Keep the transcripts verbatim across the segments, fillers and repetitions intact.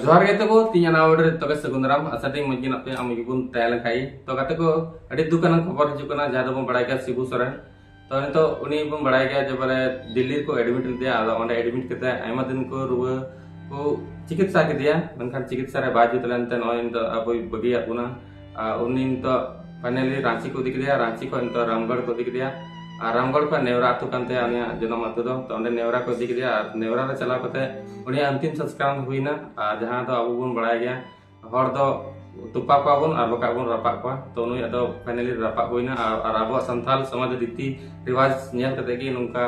ᱡᱚᱦᱟᱨ ᱜᱮ ᱛᱟᱠᱚ, ᱛᱤᱧ ᱟᱱᱟ ᱚᱰᱮ ᱛᱚᱵᱮ ᱥᱟᱹᱜᱩᱱ ᱫᱟᱨᱟᱢ᱾ ᱟᱥᱟ ᱛᱤᱧ ᱢᱚᱡᱽ ᱜᱮ ᱢᱮᱱᱟᱜ ᱯᱮᱭᱟ, ᱟᱢ ᱜᱮᱵᱚᱱ ᱛᱟᱦᱮᱸ ᱞᱮᱱ ᱠᱷᱟᱡ ᱜᱮ᱾ ᱛᱚ ᱜᱟᱛᱮ ᱠᱚ, ᱟᱹᱰᱤ ᱫᱩᱠ ᱟᱱᱟᱜ ᱠᱷᱚᱵᱚᱨ ᱦᱤᱡᱩᱜ ᱠᱟᱱᱟ, ᱡᱟᱦᱟᱸ ᱫᱚᱵᱚᱱ ᱵᱟᱲᱟᱭ ᱜᱮᱭᱟ ᱥᱤᱵᱩ ᱥᱚᱨᱮᱱ᱾ ᱛᱚ ᱱᱤᱛᱚᱜ ᱩᱱᱤ ᱵᱚᱱ ᱵᱟᱲᱟᱭ ᱜᱮᱭᱟ ᱡᱮ ᱵᱚᱞᱮ ᱫᱤᱞᱞᱤ ᱨᱮᱠᱚ admit ᱞᱮᱫᱮᱭᱟ, ᱟᱫᱚ ᱚᱸᱰᱮ admit ᱠᱟᱛᱮ ᱟᱭᱢᱟ ᱫᱤᱱ ᱠᱚ ᱨᱩᱣᱟᱹ ᱠᱚ ᱪᱤᱠᱤᱛᱥᱟ ᱠᱮᱫᱮᱭᱟ, ᱢᱮᱱᱠᱷᱟᱱ ᱪᱤᱠᱤᱛᱥᱟ ᱨᱮ ᱵᱟᱭ ᱡᱩᱛ ᱞᱮᱱᱛᱮ ᱱᱚᱜᱼᱚᱭ ᱱᱤᱛᱚᱜ ᱟᱵᱚᱭ ᱵᱟᱹᱜᱤᱭᱟᱜ ᱵᱚᱱᱟ᱾ ᱟᱨ ᱩᱱᱤ ᱱᱤᱛᱚᱜ finally ᱨᱟᱸᱪᱤ ᱠᱚ ᱤᱫᱤ ᱠᱮᱫᱮᱭᱟ, ᱨᱟᱸᱪᱤ ᱠᱷᱚᱱ ᱱᱤᱛᱚᱜ ᱨᱟᱢᱜᱚᱲ ᱠᱚ ᱤᱫᱤ ᱠᱮᱫᱮᱭᱟ᱾ ᱟᱨ ᱨᱟᱢᱜᱚᱲ ᱠᱷᱚᱱ ᱱᱮᱣᱨᱟ ᱟᱹᱛᱩ ᱠᱟᱱ ᱛᱟᱭᱟ ᱩᱱᱤᱭᱟᱜ ᱡᱚᱱᱚᱢ ᱟᱹᱛᱩ ᱫᱚ᱾ ᱛᱚ ᱚᱸᱰᱮ ᱱᱮᱣᱨᱟ ᱠᱚ ᱤᱫᱤ ᱠᱮᱫᱮᱭᱟ, ᱟᱨ ᱱᱮᱣᱨᱟ ᱨᱮ ᱪᱟᱞᱟᱣ ᱠᱟᱛᱮ ᱩᱱᱤᱭᱟᱜ ᱟᱱᱛᱤᱢ ᱥᱚᱝᱥᱠᱟᱨ ᱦᱩᱭᱱᱟ᱾ ᱟᱨ ᱡᱟᱦᱟᱸ ᱫᱚ ᱟᱵᱚ ᱵᱚᱱ ᱵᱟᱲᱟᱭ ᱜᱮᱭᱟ, ᱦᱚᱲ ᱫᱚ ᱛᱚᱯᱟ ᱠᱚᱣᱟ ᱵᱚᱱ ᱟᱨ ᱵᱟᱠᱷᱟᱡ ᱵᱚᱱ ᱨᱟᱯᱟᱜ ᱠᱚᱣᱟ᱾ ᱛᱚ ᱱᱩᱭᱟᱜ ᱫᱚ finally ᱨᱟᱯᱟᱜ ᱦᱩᱭᱱᱟ᱾ ᱟᱨ, ᱟᱨ ᱟᱵᱚᱣᱟᱜ ᱥᱟᱱᱛᱟᱞ ᱥᱚᱢᱟᱡᱽ ᱨᱤᱛᱤ ᱨᱮᱣᱟᱡᱽ ᱧᱮᱞ ᱠᱟᱛᱮ ᱜᱮ ᱱᱚᱝᱠᱟ,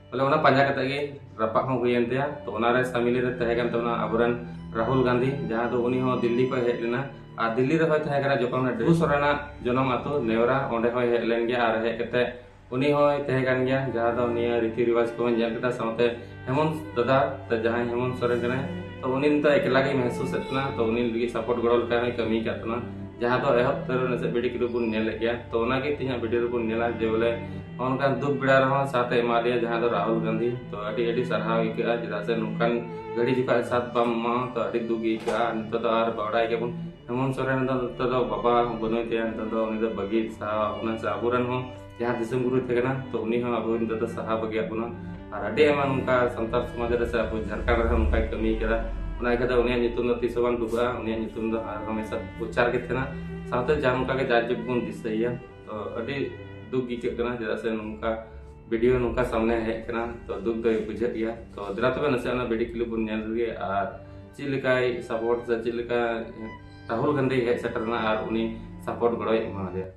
ᱵᱚᱞᱮ ᱚᱱᱟ ᱯᱟᱸᱡᱟ ᱠᱟᱛᱮ ᱜᱮ ᱨᱟᱯᱟᱜ ᱦᱚᱸ ᱦᱩᱭᱮᱱ ᱛᱟᱭᱟ᱾ ᱛᱚ ᱚᱱᱟᱨᱮ ᱥᱟᱢᱤᱞ ᱨᱮ ᱛᱟᱦᱮᱸ ᱠᱟᱱ ᱛᱟᱵᱚᱱᱟ ᱟᱵᱚᱨᱮᱱ ᱨᱟᱦᱩᱞ ᱜᱟᱱᱫᱷᱤ, ᱡᱟᱦᱟᱸ ᱫᱚ ᱩᱱᱤ ᱦᱚᱸ ᱫᱤᱞᱞᱤ ᱠᱷᱚᱱ ᱦᱮᱡ ᱞᱮᱱᱟ᱾ ᱟᱨ ᱫᱤᱞᱞᱤ ᱨᱮᱦᱚᱸᱭ ᱛᱟᱦᱮᱸ ᱠᱟᱱᱟ ᱡᱚᱠᱷᱚᱱ ᱰᱤᱵᱩ ᱥᱚᱨᱮᱱᱟᱜ ᱡᱚᱱᱚᱢ ᱟᱹᱛᱩ ᱱᱮᱣᱨᱟ, ᱚᱸᱰᱮ ᱦᱚᱸᱭ ᱦᱮᱡ ᱞᱮᱱ ᱜᱮᱭᱟ᱾ ᱟᱨ ᱦᱮᱡ ᱠᱟᱛᱮ ᱩᱱᱤ ᱦᱚᱸᱭ ᱛᱟᱦᱮᱸ ᱠᱟᱱ ᱜᱮᱭᱟ, ᱡᱟᱦᱟᱸ ᱫᱚ ᱱᱤᱭᱟᱹ ᱨᱤᱛᱤ ᱨᱮᱣᱟᱡᱽ ᱠᱚᱦᱚᱸ ᱧᱮᱞ ᱠᱮᱫᱟ, ᱥᱟᱶᱛᱮ ᱦᱮᱢᱚᱱᱛ ᱫᱟᱫᱟ, ᱛᱚ ᱡᱟᱦᱟᱸᱭ ᱦᱮᱢᱚᱱᱛ ᱥᱚᱨᱮᱱ ᱠᱟᱱᱟᱭ, ᱛᱚ ᱩᱱᱤ ᱱᱤᱛᱚᱜ ᱮᱠᱞᱟ ᱜᱮᱭ ᱢᱮᱦᱥᱩᱥᱮᱫ ᱠᱟᱱᱟ᱾ ᱛᱚ ᱩᱱᱤ ᱞᱟᱹᱜᱤᱫ support ᱜᱚᱲᱚ ᱞᱮᱠᱟ ᱦᱚᱸᱭ ᱠᱟᱹᱢᱤ ᱠᱟᱜ ᱛᱟᱦᱮᱱᱟ, ᱡᱟᱦᱟᱸ ᱫᱚ ᱮᱦᱚᱵ ᱩᱛᱟᱹᱨ ᱱᱟᱥᱮ video clip ᱵᱚᱱ ᱧᱮᱞᱮᱫ ᱜᱮᱭᱟ᱾ ᱛᱚ ᱚᱱᱟᱜᱮ ᱛᱮᱦᱮᱧᱟᱜ video ᱨᱮᱵᱚᱱ ᱧᱮᱞᱟ ᱡᱮ ᱵᱚᱞᱮ ᱱᱚᱜᱼᱚ ᱱᱚᱝᱠᱟᱱ ᱫᱩᱠ ᱵᱮᱲᱟ ᱨᱮᱦᱚᱸ ᱥᱟᱛᱷ ᱮ ᱮᱢᱟ ᱫᱮᱭᱟ, ᱡᱟᱦᱟᱸ ᱫᱚ ᱨᱟᱦᱩᱞ ᱜᱟᱱᱫᱷᱤ᱾ ᱛᱚ ᱟᱹᱰᱤ ᱟᱹᱰᱤ ᱥᱟᱨᱦᱟᱣ ᱟᱹᱭᱠᱟᱹᱜᱼᱟ, ᱪᱮᱫᱟᱜ ᱥᱮ ᱱᱚᱝᱠᱟᱱ ᱜᱷᱟᱹᱲᱤ ᱡᱚᱠᱷᱟᱡ ᱥᱟᱛᱷ ᱵᱟᱢ ᱮᱢᱟ, ᱛᱚ ᱟᱹᱰᱤ ᱫᱩᱠ ᱜᱮ ᱟᱹᱭᱠᱟᱹᱜᱼᱟ᱾ ᱱᱤᱛᱚᱜ ᱫᱚ ᱟᱨ ᱵᱟᱲᱟᱭ ᱜᱮᱭᱟᱵᱚᱱ, ᱦᱮᱢᱚᱱᱛ ᱥᱚᱨᱮᱱ ᱫᱚ ᱱᱤᱛᱚᱜ ᱫᱚ ᱵᱟᱵᱟ ᱵᱟᱹᱱᱩᱭ ᱛᱟᱭᱟ, ᱱᱤᱛᱚᱜ ᱫᱚ ᱩᱱᱤ ᱫᱚ ᱵᱟᱹᱜᱤ ᱥᱟᱦᱟ ᱟᱵᱚᱱᱟ, ᱥᱮ ᱟᱵᱚᱨᱮᱱ ᱦᱚᱸ ᱡᱟᱦᱟᱸ ᱫᱤᱥᱚᱢ ᱜᱩᱨᱩᱭ ᱛᱟᱦᱮᱸ ᱠᱟᱱᱟ, ᱛᱚ ᱩᱱᱤ ᱦᱚᱸ ᱟᱵᱚ ᱱᱤᱛᱚᱜ ᱫᱚ ᱥᱟᱦᱟ ᱵᱟᱹᱜᱤᱭᱟᱜ ᱵᱚᱱᱟ᱾ ᱟᱨ ᱟᱹᱰᱤ ᱟᱭᱢᱟ ᱱᱚᱝᱠᱟ ᱥᱟᱱᱛᱟᱲ ᱥᱚᱢᱟᱡᱽ ᱨᱮ ᱥᱮ ᱟᱵᱚ ᱡᱷᱟᱲᱠᱷᱚᱸᱰ ᱨᱮᱦᱚᱸ ᱱᱚᱝᱠᱟᱭ ᱠᱟᱹᱢᱤ ᱠᱟᱫᱟ᱾ ᱚᱱᱟ ᱤᱭᱠᱷᱟᱹᱛᱮ ᱩᱱᱤᱭᱟᱜ ᱧᱩᱛᱩᱢ ᱫᱚ ᱛᱤᱥ ᱦᱚᱸ ᱵᱟᱝ ᱰᱩᱵᱟᱹᱜᱼᱟ, ᱩᱱᱤᱭᱟᱜ ᱧᱩᱛᱩᱢ ᱫᱚ ᱦᱟᱨ ᱦᱟᱢᱮᱥᱟ ᱩᱪᱪᱟᱨ ᱜᱮ ᱛᱟᱦᱮᱱᱟ, ᱥᱟᱶᱛᱮ ᱡᱟᱦᱟᱸ ᱱᱚᱝᱠᱟ ᱜᱮ ᱡᱟᱭᱡᱩᱜᱽ ᱵᱚᱱ ᱫᱤᱥᱟᱹᱭᱮᱭᱟ᱾ ᱛᱚ ᱟᱹᱰᱤ ᱫᱩᱠ ᱟᱹᱭᱠᱟᱹᱜ ᱠᱟᱱᱟ, ᱪᱮᱫᱟᱜ ᱥᱮ ᱱᱚᱝᱠᱟ video ᱱᱚᱝᱠᱟ ᱥᱟᱢᱱᱮ ᱦᱮᱡ ᱠᱟᱱᱟ, ᱛᱚ ᱫᱩᱠ ᱫᱚ ᱵᱩᱡᱷᱟᱹᱜ ᱜᱮᱭᱟ᱾ ᱛᱚ ᱫᱮᱞᱟ ᱛᱚᱵᱮ ᱱᱟᱥᱮ ᱚᱱᱟ video clip ᱵᱚᱱ ᱧᱮᱞ ᱞᱮᱜᱮ, ᱟᱨ ᱪᱮᱫ ᱞᱮᱠᱟᱭ support ᱥᱮ ᱪᱮᱫ ᱞᱮᱠᱟ ᱨᱟᱦᱩᱞ ᱜᱟᱱᱫᱷᱤ ᱦᱮᱡ ᱥᱮᱴᱮᱨ ᱮᱱᱟ ᱟᱨ ᱩᱱᱤ support ᱜᱚᱲᱚᱭ ᱮᱢᱟ ᱫᱮᱭᱟ᱾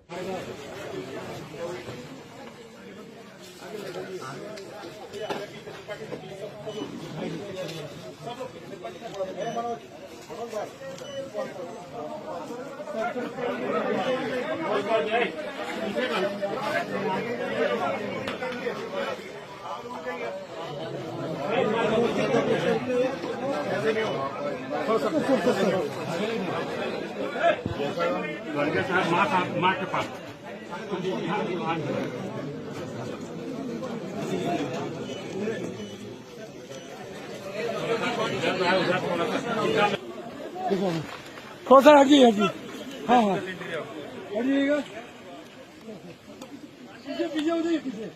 थोड़ा सा हटिए, हटिए। हाँ, हाँ। हटिएगा। पीछे, पीछे हो जाइए, पीछे।